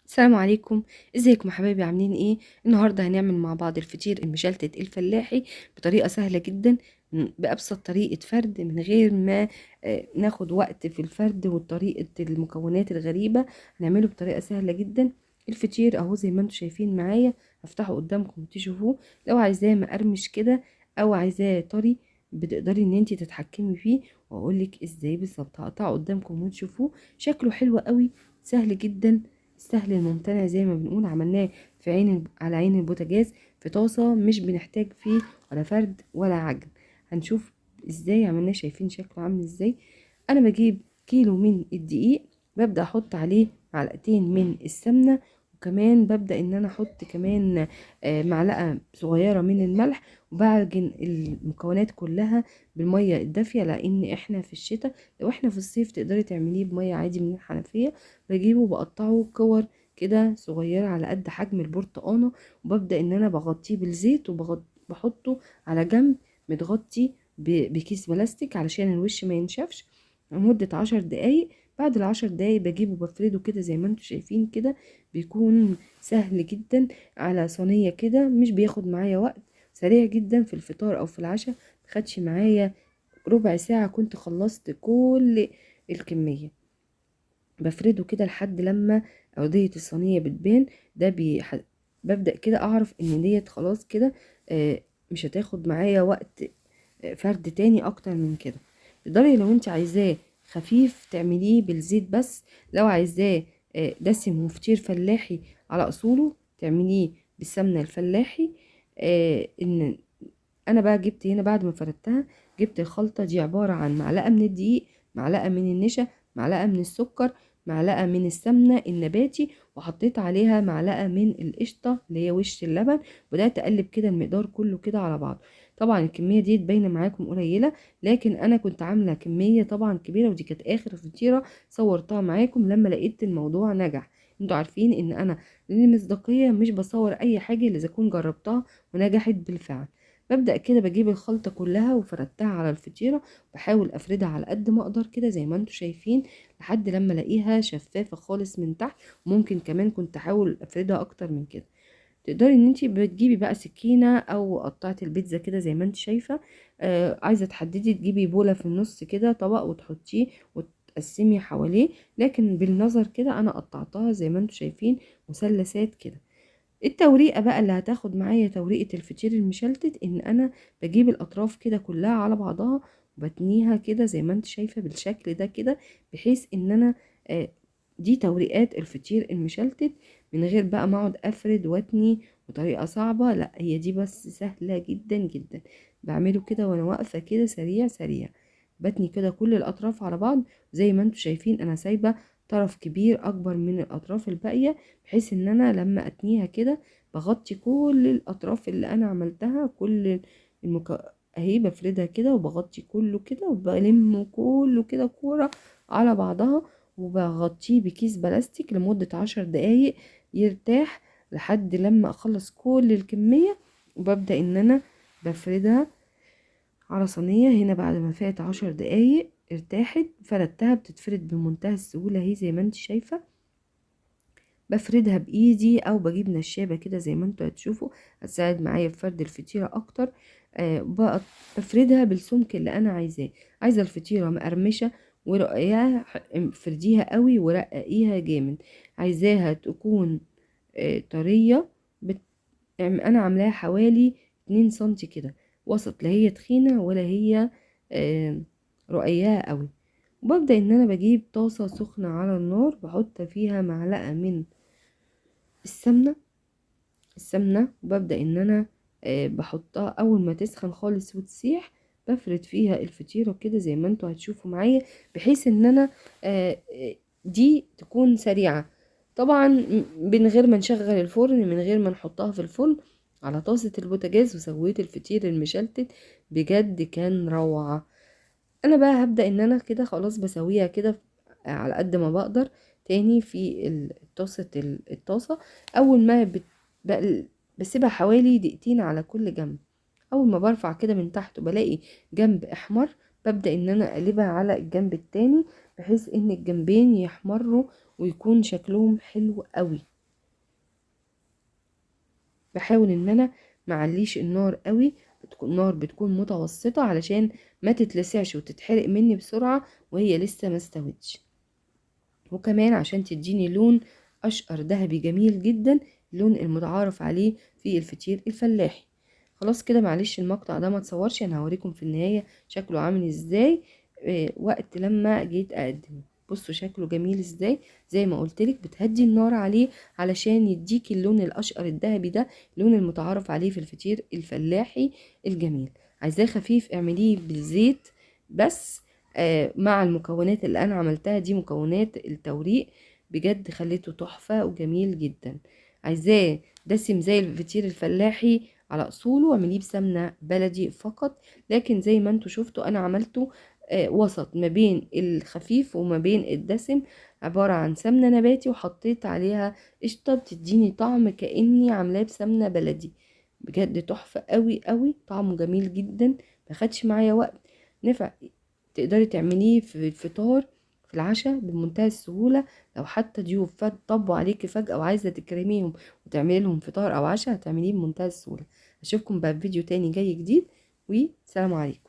السلام عليكم، ازيكم يا حبايبي؟ عاملين ايه؟ النهارده هنعمل مع بعض الفطير المشلتت الفلاحي بطريقة سهلة جدا، بابسط طريقه فرد، من غير ما ناخد وقت في الفرد وطريقه المكونات الغريبة. هنعمله بطريقة سهلة جدا. الفطير اهو زي ما انتم شايفين معايا، هفتحه قدامكم تشوفوه. لو عايزاه مقرمش كده او عايزاه طري بتقدري ان انت تتحكمي فيه، واقولك ازاي بالظبط. هقطعه قدامكم وتشوفوه، شكله حلو قوي، سهل جدا، السهل الممتنع زي ما بنقول. عملناه في عين على عين البوتاجاز في طاسه، مش بنحتاج فيه ولا فرد ولا عجن. هنشوف ازاي عملناه، شايفين شكله عامل ازاي. انا بجيب كيلو من الدقيق، ببدا احط عليه معلقتين من السمنة، وكمان ببدا ان انا احط كمان معلقه صغيرة من الملح، وبعجن المكونات كلها بالمية الدافيه، لان احنا في الشتاء. لو احنا في الصيف تقدري تعمليه بميه عادي من الحنفية. بجيبه وبقطعه كور كده صغيرة على قد حجم البرتقانه، وببدا ان انا بغطيه بالزيت، وبحطه على جنب متغطي بكيس بلاستيك علشان الوش ما ينشفش لمدة 10 دقايق. بعد ال10 دقايق بجيبه وبفرده كده زي ما انتم شايفين كده، بيكون سهل جدا على صينية كده، مش بياخد معايا وقت، سريع جدا في الفطار او في العشاء. مخدش معايا ربع ساعة كنت خلصت كل الكمية. بفرده كده لحد لما أرضية الصينية بتبان. ده ببدأ كده أعرف إن ديت خلاص كده، مش هتاخد معايا وقت، فرد تاني أكتر من كده. تقدري لو انت عايزاه خفيف تعمليه بالزيت بس، لو عايزاه دسم وفطير فلاحي على أصوله تعمليه بالسمنة الفلاحي. إن أنا بقى جبت هنا بعد ما فردتها، جبت الخلطة دي عبارة عن معلقة من الدقيق، معلقة من النشا، معلقة من السكر، معلقة من السمنة النباتي، وحطيت عليها معلقة من القشطة اللي هي وش اللبن. بدأت أقلب كده المقدار كله كده على بعض. طبعا الكمية دي باينة معاكم قليلة، لكن أنا كنت عاملة كمية طبعا كبيرة، ودي كانت آخر فطيرة صورتها معاكم لما لقيت الموضوع نجح. انتوا عارفين إن أنا للمصداقية مش بصور أي حاجة إلا إذا كنت جربتها ونجحت بالفعل. ببدأ كده بجيب الخلطة كلها وفردتها على الفطيرة، بحاول أفردها على قد ما أقدر كده زي ما انتوا شايفين لحد لما ألاقيها شفافة خالص من تحت. ممكن كمان كنت أحاول أفردها أكتر من كده. تقدري إن انتي بتجيبي بقى سكينة أو قطعة البيتزا كده زي ما انتي شايفة. عايزة تحددي تجيبي بولة في النص كده، طبق، وتحطيه وتقسمي حواليه، لكن بالنظر كده أنا قطعتها زي ما انتوا شايفين مثلثات كده. التوريقة بقى اللي هتاخد معايا توريقة الفطير المشلتت، ان انا بجيب الاطراف كده كلها على بعضها وبتنيها كده زي ما انت شايفة بالشكل ده كده، بحيث ان انا دي توريقات الفطير المشلتت من غير بقى ما اقعد افرد واتني وطريقة صعبة، لا هي دي بس سهلة جدا جدا. بعمله كده وانا واقفة كده سريع سريع، بتني كده كل الاطراف على بعض زي ما انتوا شايفين. انا سايبة طرف كبير اكبر من الاطراف الباقية، بحيث ان انا لما اتنيها كده بغطي كل الاطراف اللي انا عملتها، كل اهي بفردها كده وبغطي كله كده وبلمه كله كده كورة على بعضها، وبغطيه بكيس بلاستيك لمدة 10 دقايق يرتاح لحد لما اخلص كل الكمية. وببدأ ان انا بفردها على صينية. هنا بعد ما فات 10 دقايق ارتاحت، فردتها، بتتفرد بمنتهى السهولة اهي زي ما انت شايفة. بفردها بايدي او بجيب نشابة كده زي ما انتوا هتشوفوا، هتساعد معايا في فرد الفطيرة اكتر. بفردها بالسمك اللي انا عايزاه. عايزة الفطيرة مقرمشة ورقيها، فرديها قوي ورققيها جامد. عايزاها تكون طرية، انا عاملاها حوالي 2 سنتي كده وسط، لا هي تخينة ولا هي رقيقة قوي. وببدأ ان انا بجيب طاسة سخنة على النار، بحط فيها معلقة من السمنة، وببدأ ان انا بحطها اول ما تسخن خالص وتسيح، بفرد فيها الفطيرة كده زي ما انتوا هتشوفوا معايا، بحيث ان انا دي تكون سريعة طبعا من غير ما نشغل الفرن، من غير ما نحطها في الفرن، على طاسة البوتاجاز. وسويت الفطير المشلتت بجد كان روعة. انا بقى هبدأ ان انا كده خلاص بسويها كده على قد ما بقدر تاني في الطاسة. اول ما بسيبها حوالي دقيقتين على كل جنب. اول ما برفع كده من تحت وبلاقي جنب احمر، ببدأ ان انا اقلبها على الجنب التاني، بحيث ان الجنبين يحمروا ويكون شكلهم حلو قوي. بحاول ان انا معليش النار قوي، النار بتكون متوسطة علشان ما تتلسعش وتتحرق مني بسرعة وهي لسه ما استوتش، وكمان عشان تديني لون اشقر ذهبي جميل جدا، اللون المتعارف عليه في الفطير الفلاحي. خلاص كده معلش المقطع ده ما اتصورش، انا هوريكم في النهاية شكله عامل ازاي، وقت لما جيت اقدمه. بصوا شكله جميل ازاي. زي ما قلتلك بتهدي النار عليه علشان يديكي اللون الاشقر الذهبي ده، اللون المتعارف عليه في الفطير الفلاحي الجميل. عايزاه خفيف اعمليه بالزيت بس، مع المكونات اللي انا عملتها دي، مكونات التوريق، بجد خليته تحفة وجميل جدا. عايزاه دسم زي الفطير الفلاحي على اصوله اعمليه بسمنة بلدي فقط، لكن زي ما انتوا شفتوا انا عملته، وسط ما بين الخفيف وما بين الدسم، عبارة عن سمنة نباتي وحطيت عليها قشطة بتديني طعم كأني عاملاه بسمنة بلدي. بجد تحفة قوي قوي، طعمه جميل جدا، ما خدش معايا وقت، نفع تقدري تعمليه في الفطار في العشاء بمنتهى السهولة. لو حتى ضيوف طبوا عليكي فجأة وعايزة تكرميهم وتعملي لهم فطار أو عشاء هتعمليه بمنتهى السهولة. أشوفكم بقى في فيديو تاني جاي جديد، وسلام عليكم.